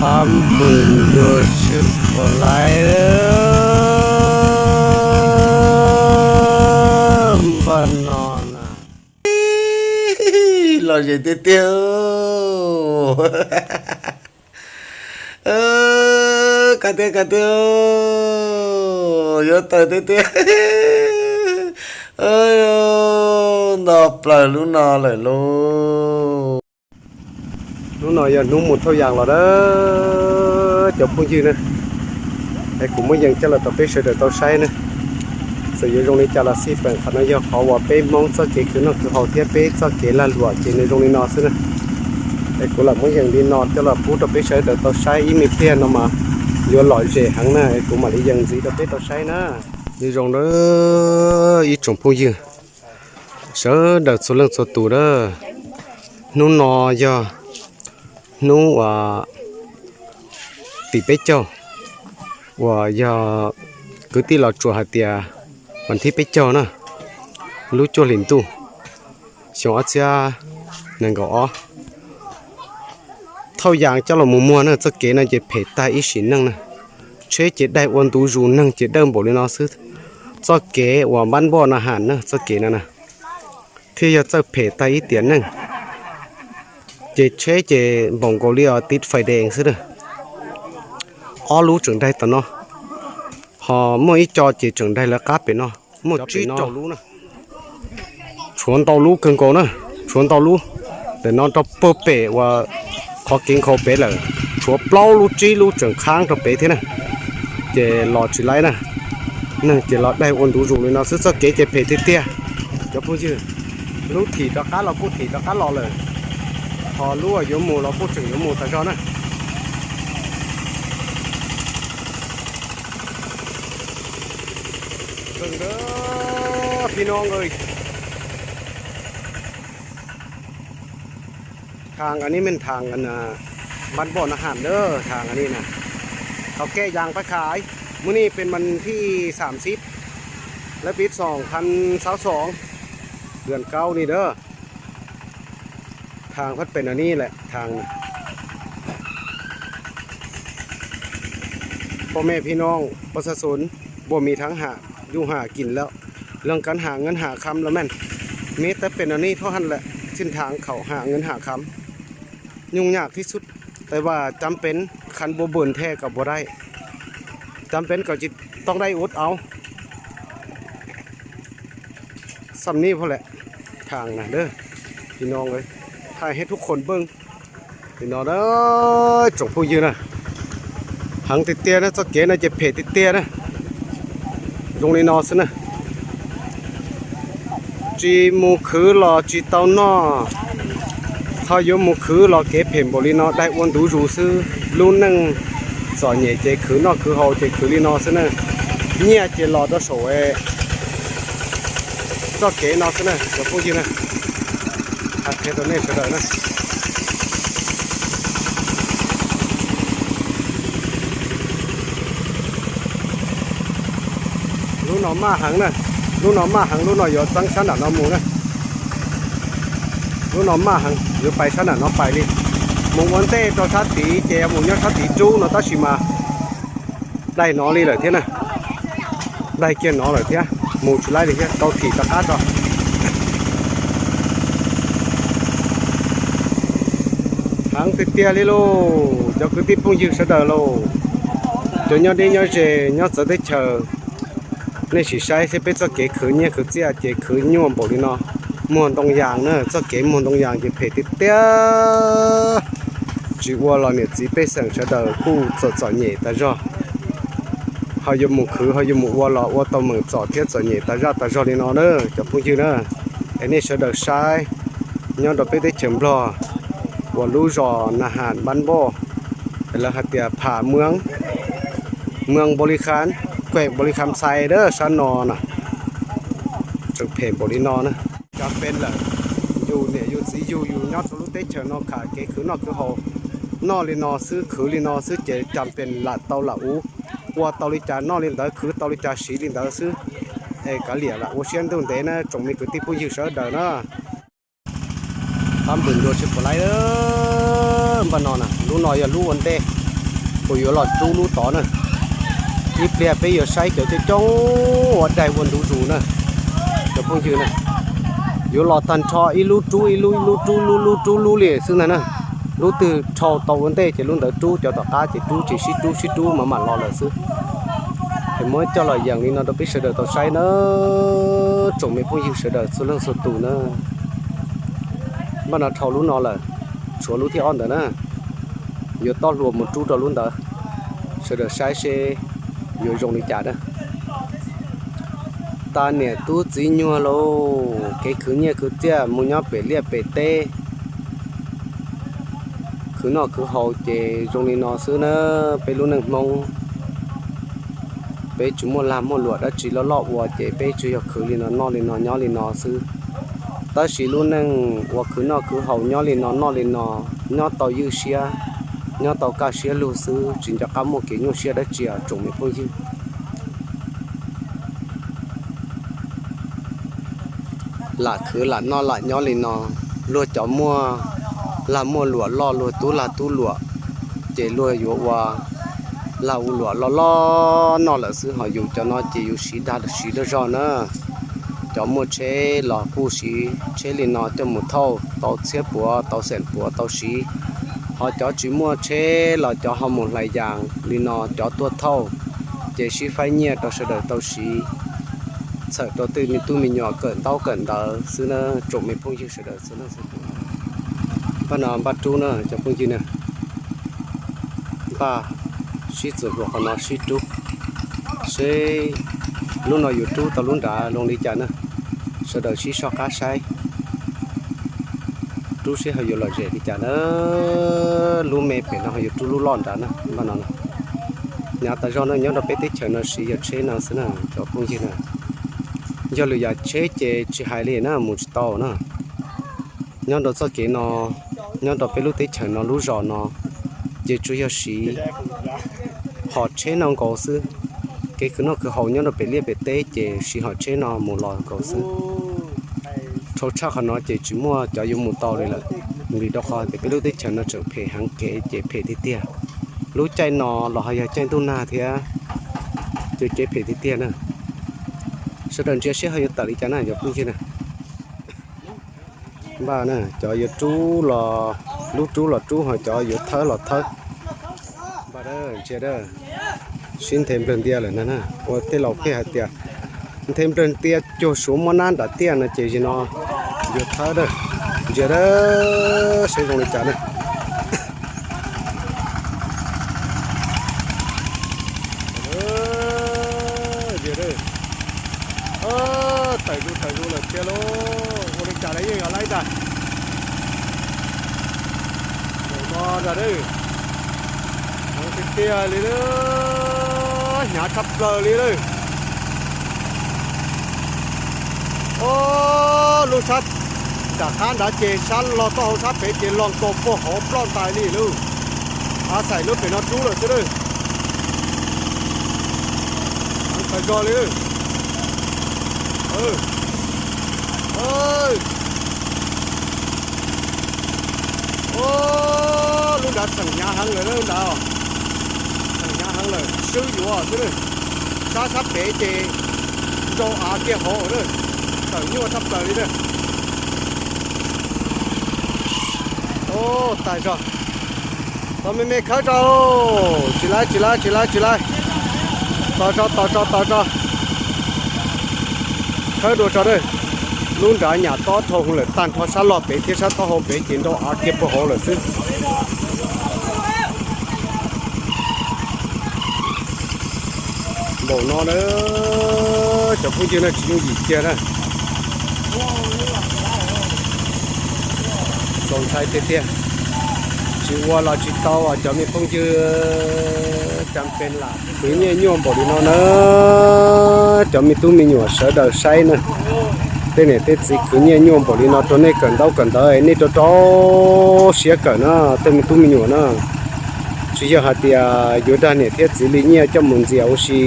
Ab npws ntuag tshwj puas laib npaj no na. Lom zem tiag tiag. Kaj tiag kaj tiag, yuav tawg tiag tiag. Nto plaws lub no lawm lauj. Hnub no yog hnub mus thauj yas los na cov phooj ywg na. Es kuv muab yees coj los rau peb sawv daws tau saib na. Txawm yuav zoo li cas los xij peem qhov no yog qhov uas peb Hmoob txoj kev khwv noj khwv haus thiab peb txoj kev lag luam ces nws zoo li no xwb na. Es kuv lam muab yees li no coj los pub rau peb sawv daws tau saib ib me pliag no mas yuav lom zem heev na, es kuv mam li yees ntxiv rau peb tau saib na. Nyob zoo na ib tsoom phooj ywg sawv daws txhua leej txhua tus na. Hnub no yog hnub uas tim peb caug, uas yog kwv tij los tsuas hais tias vas thib peb caug na, lub cuaj hlis ntuj xyoo ob txhiab nees nkaum ob. Thauj yas coj los mus muag na, txoj kev no ces phem tag ib sim neej na. Tsheb ces daig ua ntu zus, neeg ces dawb npaum li no xwb. Txoj kev uas npab npoj na has na, txoj kev no na thiaj yog txawj phem tag ib tiam neej. Ces tsheb ces npaum nkaus li os tiv fais dees xwb na. Ob lub tseem daig tom no, ho muaj ib co ces tseem daig lawv qab pem no, muaj tsib rau lub na. Tshuav ntau lub kawg nkaus na, tshuav ntau lub. Ntawm no rau puag pem uas qhov kev nkhaus pem lawm, tshuav plaub lub tsib lub tseem qhaab rau pem thiab na. Ces los tsis laib na, neeg ces los daig ua ntu zus li no xwb, txoj kev ces phem tiag tiag cov phooj ywg. Lub thim rov qab los kuj thim rov qab los lawm, ho lub yuav mus los kuj tseem yuav mus tas zog na. Phi no,ทางอันนี้เป็นทางอันน่ะบ้านบ่ออาหารเด้อ ทางอันนี้นะ เขาแก้ยางไปขาย มื้อนี้เป็นวันที่สามสิบ และปีสองพันยี่สิบสอง เดือนเก้านี่เด้อ ทางพัดเป็นอันนี้แหละ ทาง พ่อแม่พี่น้องประชาชนบ่มีทางหาอยู่หากินแล้ว เรื่องการหาเงินหาคำแล้วแม่น มีแต่เป็นอันนี้เท่านั้นแหละ เส้นทางเขาหาเงินหาคำ ยุ่งยากที่สุด แต่ว่าจำเป็น คันบ่เบิ่นแท้ก็บ่ได้ จำเป็นก็จะต้องได้อดเอา ซ้ำนี้พอแหละ ทางนะเด้อ พี่น้องเอ้ย ถ่ายให้ทุกคนเบิ่ง Li no na, tsoom phooj ywg na, heev tiag tiag na, txoj kev no ces phem tiag tiag na. Zoo li no xwb na, tsis mus khwv los tsis tau noj, ho yuav mus khwv los kev phem npaum li no, daig ua ntu zus xwb. Lub neej txom nyem ces khwv noj khwv haus ces khwv li no xwb na. Nyiaj ces los rau saum txoj kev no xwb na cov phooj ywg na. Hais qhia rau nej sawv daws na. Lub no maj heev na, lub no maj heev, lub no yuav txeeb sab nram no mus na. Lub no maj heev, yuav pais sab nram no pais li. Mus ua ntej rau sab tid ces mus nyob sab tid rub no tab sis mas daig no li lawm thiab na. Daig kiag no lawm thiab, mus tsis laib li thiab, tau thim rov qab tso. Heev tiag tiag li lauj cov kwv tij phooj ywg sawv daws lauj, cov nyob deb nyob ze nyob txawv teb chaws, nej sim saib seb peb txoj kev khwv nyiaj khwv txiaj ces khwv nyuaj npaum li no. Muag ntoo yas na, txoj kev muag ntoo yas ces phem tiag tiag. Tsis ua los niam txiv pej xeem sawv daws kuj txom txom nyem tas zog. Ho yuav mus khwv ho yuav mus ua los ua tau meem txom thiab txom nyem tas zaj tas zog li no na cov phooj ywg na. Es nej sawv daws saib, nyob rau peb teb chaws Nplog uas lub zos Na Has Npab Npoj, lawv hais tias Pham Mueeb, Mueeb Npaus Lis Kham, Kuem Npaus Lis Kham Xais na, sab no na, tseem phem npaum li no na. Cam pes lawm, yus niam yus txiv yug yus nyob rau lub teb chaws no kham kev khwv noj khwv haus, noj li no xwb khwv li no xwb ces cam pes lam tau lam ua, ua tau li cas noj li ntawd, khwv tau li cas siv li ntawd xwb. Es kav liam lam ua siab ntuj ntev na tsoom me kwv tij phooj ywg sawv daws na. Qab npws ntua tsis pom laib npaj no na, lub no yog lub ua ntej. Kuv yuav los rub lub tod na. Ib pliag peb yuav saib cov coob coob ua daig ua ntu zus na, cov phooj ywg na. Yuav los tag nrho ib lub rub ib lub, ib lub rub lub, lub rub lub li xwb ntag na. Lub twg dhau tau ua ntej ces lub ntawd rub, cov tom qab ces rub ces sib rub sib rub mam mam los lawm xwb. Ces muab coj los yees li no rau peb sawv daws tau saib na, tsoom me phooj ywg sawv daws txhua leej txhua tus na. Npaj no dhau lub no lawm, tshuav lub thib ob ntawd na. Yuav tob hluas mus rub rau lub ntawd, sawv daws saib seb yuav zoo li cas na. Tag niam tub txiv nyuag lauj, kev khwv nyiaj khwv txiaj mus nyob pem liaj pem teb, khwv noj khwv haus ces zoo li no xwb na. Peb lub neej Hmoob, peb tsis muaj lag muaj luam dab tsi loj loj ua ces peb tsuas yog khwv li no noj li no nyob li no xwb. Tab sis lub neej uas khwv noj khwv haus nyob li no noj li no, nyob tau ywj siab, nyob tau kaj siab lug xwb, tsis nco qab muaj kev nyuaj siab dab tsi os tsoom me phooj ywg. Lam khwv lam noj lam nyob li no, luag cov muaj lag muaj luam loj, luag tub lag tub luam, ces luag yuav ua lag ua luam loj loj noj lawm xwb, ho yus cov no ces yus siv dag siv dag zog na. Cov muaj tsheb los kuj siv tsheb li no coj mus thauj tau txhiab puav tau xeem puav tau siv, ho cov tsis muaj tsheb los cov ho mus hlais yas li no cov tuaj thauj, ces sib faib nyiaj rau sawv daws tau siv, txhawm rau tej me tub me nyuam kawm ntaub kawm ntawv xwb na, tsoom me phooj ywg sawv daws txhua leej txhua tus. Npaj no npaj rub na cov phooj ywg na, npaj sib txuas hluas qhov no sib rub, seb lub no yus rub tau lub nrad zoo li cas na, sawv daws sib soj qab saib, rub seb ho yuav lom zem li cas na. Lub me pem no ho yuav rub lub loj nrad na, npaj no na. Hnyav tas zog no nyob rau peb teb chaws no siv yog tsheb no xwb na cov phooj ywg na. Yog lwm yam tsheb ces tsis hais li na, mus tsis tau na. Nyob rau txoj kev no, nyob rau peb lub teb chaws no lub zos no, ces tsuas yog siv hom tsheb no nkaus xwb. Kev khwv noj khwv haus nyob rau pem liaj pem teb ces siv hom tsheb no mus los nkaus xwb. Dhau tshaj qhov no ces tsis muaj cov yuav mus tau li lawm, vim rau qhov tias peb lub teb chaws no tseem phem heev, kev ces phem tiag tiag. Lub caij no los ho yog caij ntuj nag thiab, ces kev phem tiag tiag na. Sawv daws ntsia seb ho yuav tawm li cas na cov phooj ywg na. Npaj na, cov yuav rub los, lub rub los rub, ho cov yuav thawb los thawb. Npaj ntsia, sib nthe nplawg ntia lawm na. Ua tej laus pheej hais tias nthe nplawg ntia cuag suav muab nab nram tiaj no ces zim no yuav thawb a. Ntsia a, seb zoo li cas na. Tawm zus tawm zus lawm tiag lauj, ua li cas lawv yeej yog laib ntag. Zaum no ntag, heev tiag tiag li, hnyav tshaj plaws li lawm. Ob, lub sab nram qab nrad ces sab log taub hau sab pem ces log nkaus puag hauv ploj ntais li lauj. Av xaim lub pem no rub lawm xwb lawm. Heev tas zog li lawm. Ob, lub nrad txheem hnyav heev lawm lub nrad, txheem hnyav heev lawm, swb yuav xwb lawm. Sab sab pem ces nrau av kiag hauv lawm, tawm nyuaj tshaj plaws li lawm. Ob, tag zog. Tos me me khawb tso, tsis laib tsis laib tsis laib tsis laib. Tos tso tos tso tos tso. Khawb dua tso a. Lub nrad nyam tob dhau hwv lawm, tag nrho sab log pem thiab sab taub hau pem ces nrau av kiag puag hauv lawm xwb. Npaum no na, cov phooj ywg na, tsis yooj yim kiag na. Txaus ntshai tiag tiag, tsis ua los tsis tau cov me phooj ywg. Khwv nyiaj nyuaj npaum li no na, cov me tub me nyuam sawv daws saib na. Tej niam tej txiv khwv nyiaj nyuaj npaum li no rau nej kawm ntaub kawm ntawv, nej rau rau siab kawm na tej me tub me nyuam na. Tsis yog hais tias yuav dag niam thiab txiv li nyiaj coj mus ntxias ua si,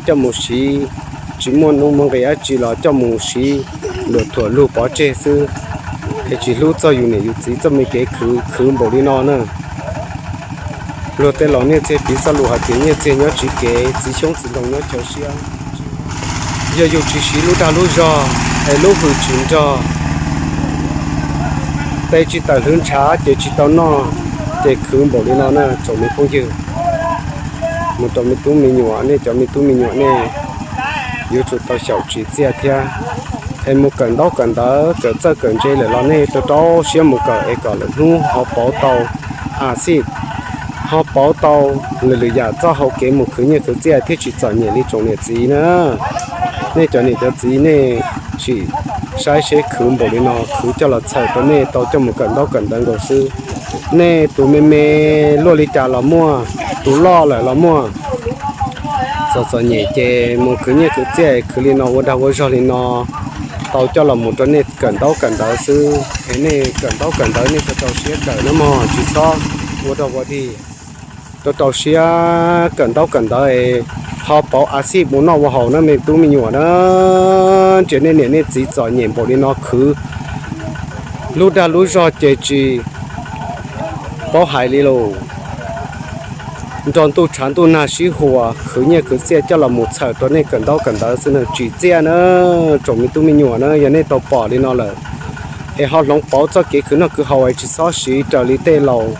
coj mus siv, tsis muaj nuj muaj nqis dab tsi los coj mus siv luam thuam lug pov tseg xwb, es tsis hlub txog yus niam yus txiv txoj me kev khwv khwv npaum li no na. Luag tej laus niaj txiag piv txoj lus hais tias nyiaj txiag nyob tsiv kev, txiv xyoob txiv ntoo nyob chaw siab. Yog yus tsis siv lub dag lub zog, es lub hwm tsis nrog, tes tsis tawm hlwv ntshav ces tsis tau noj, ces khwv npaum li no na tsoom me phooj ywg. Mus rau me tub me nyuam, nej cov me tub me nyuam nej yuav tsum tau xyaum tsim txiaj thiab. Es mus kawm ntaub kawm ntawv, kawm txawj kawm ntse lawm los nej rau rau siab mus kawm es kom lwm hnub ho pauv tau a xij, ho pauv tau lwm lwm yam txoj hau kev mus khwv nyiaj khwv txiaj thiaj tsis txom nyem li tsoom niam txiv na. Nej cov niam cov txiv nej sim saib seb khwv npaum li no, khwv coj los txhawm rau nej tau coj mus kawm ntaub kawm ntawv nkaus xwb. Nej tus me me luaj li cas los muaj, tus loj lawm los muaj. Txom txom nyem ces mus khwv nyiaj khwv txiaj, khwv li no ua dag ua zog li no, tau coj los mus rau nej kawm ntaub kawm ntawv xwb. Es nej kawm ntaub kawm ntawv nej rau rau siab kawm na mog, tsis txhob ua dog ua dig. Rau rau siab kawm ntaub kawm ntawv es ho pauv a xij mus noj ua haus na me tub me nyuam na. Ntsia nej niam nej txiv txom nyem npaum li no khwv lub dag lub zog ces tsis paub hais li lauj. Nrog ntuj tshav ntuj nag sib huas khwv nyiaj khwv txiaj coj los mus txhawm rau nej kawm ntaub kawm ntawv xwb na, tsim txiaj na tsoom me tub me nyuam na. Yog nej tau pom li no lawm es ho hloov pauv txoj kev khwv noj khwv haus es tsis txhob siv raws li tej laus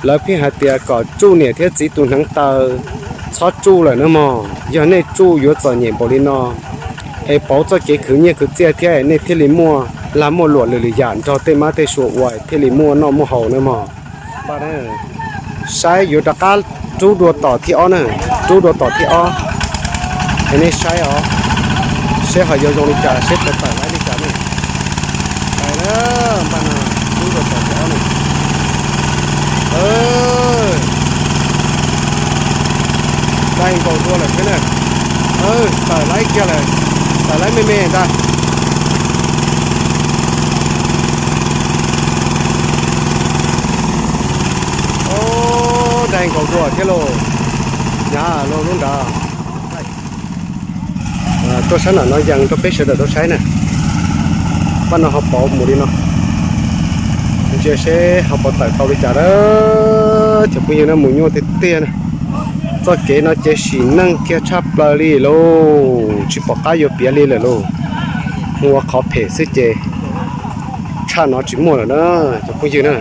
lawv pheej hais tias kom tsuj niam thiab txiv tus hneev taw, txhob tsuj lawm na mog. Yog nej tsuj yuav txom nyem npaum li no, es pauv txoj kev khwv nyiaj khwv txiaj thiab nej thiaj li muaj lag muaj luam lwm lwm yam nrog tej mab tej sua ua thiaj li muaj noj muaj haus na mog. Saib yuav rov qab rub dua tom thib ob na, rub dua tom thib ob. Es nej saib os, seb ho yuav zoo li cas, seb puas tawm laib li cas ne. Npaj no, rub dua tom thib ob na. Dai nkaus dua lawm thiab na. Tawm laib kiag lawm, tawm laib me me ntag. Dai nkaus dua thiab lauj. Nyab lauj, lub nrad. Tuaj sab nram no yees rau peb sawv daws tau saib na. Paj no ho pauv mus li no, ntsia seb ho pauv tawm tau li cas na. Cov phooj ywg na, mus nyuaj tiag tiag na. Txoj kev no ces sim neej kiag tshaj plaws li lauj, tsis pom qab yuav piav li lawm lauj. Mus ua qhov phem xwb ces tshaj no tsis muaj lawm na, cov phooj ywg na.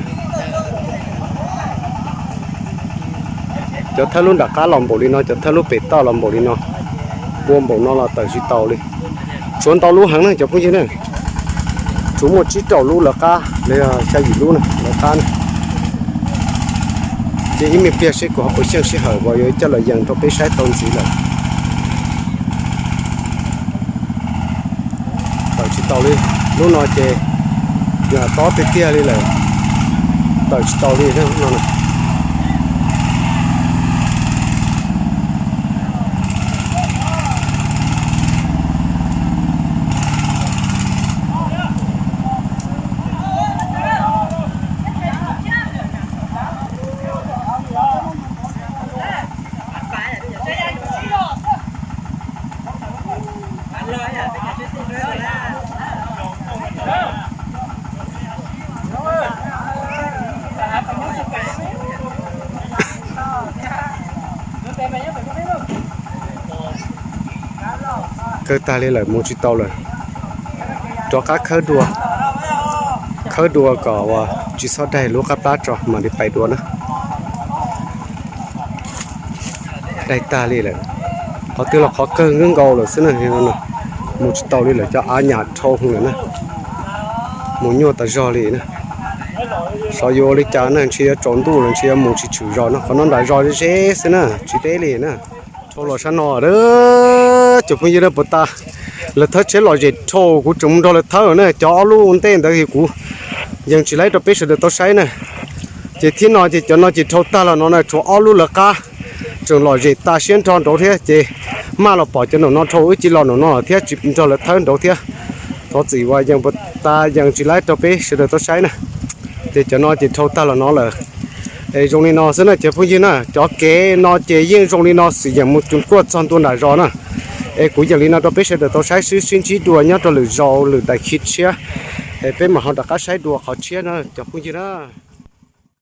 Cov thawb lub nram qab los npaum li no, cov thawb lub pem toj los npaum li no, ua npaum no los tawm tsis tau li. Tshuav ntau lub heev na cov phooj ywg na, tshuav muaj tsib rau lub lawv qab los yog xya yim lub na lawv qab na. Ces ib me pliag seb kuv ho ua xyeej sij hawm uas yuav coj los yees rau peb saib tau ntxiv lawm. Tawm tsis tau li, lub no ces tob tiag tiag li lawm, tawm tsis tau li no. Kawg tag li lawm, mus tsis tau lawm. Rov qab khawb dua, khawb dua kom uas tsis txhob daig lub qab plab tso mam li pais dua na. Daig tag li lawm, qhov twg los qhov kawg nkaus lawm xwb na. Mus tsis tau li lawm, cov av nyam dhau lawm na. Mus nyuaj tas zog li na. Xyov yuav ua li cas na, ntshe yuav tsaus ntuj los ntshe yuav mus tsis tshwm zos no, qhov no nram zos ze xwb na, tsis deb li na. Dhau los sab no, cov phooj ywg na, puas tas, lawv thawb tsheb lom zem dhau, kuv tseem mus nrog lawv thawb na. Cov ob lub ntej ntawd kuv yees tsis laib rau peb sawv daws tau saib na. Ces thib no ces cov no ces dhau tag los no na, tshuav ob lub lawv qab tseem lom zem tas siab nrho nraud thiab, ces maj los pom cov nraum no dhau, wb cia los nraum no thiab tsis nrog lawv thawb nraud thiab. Thov txim uas yees puas tas, yees tsis laib rau peb sawv daws tau saib na. Ces cov no ces dhau tag los no lawm. Es zoo li no xwb na cov phooj ywg na, cov kev no ces yeej zoo li no xwm yeem mus cuv kuaj txog ntua nram zos na. Es kuv yees li no rau peb sawv daws tau saib xwb, sib ntsib dua nyob rau lwm zaus lwm daim khi tshiab, es peb mam ho rov qab saib dua qhov tshiab na cov phooj ywg na.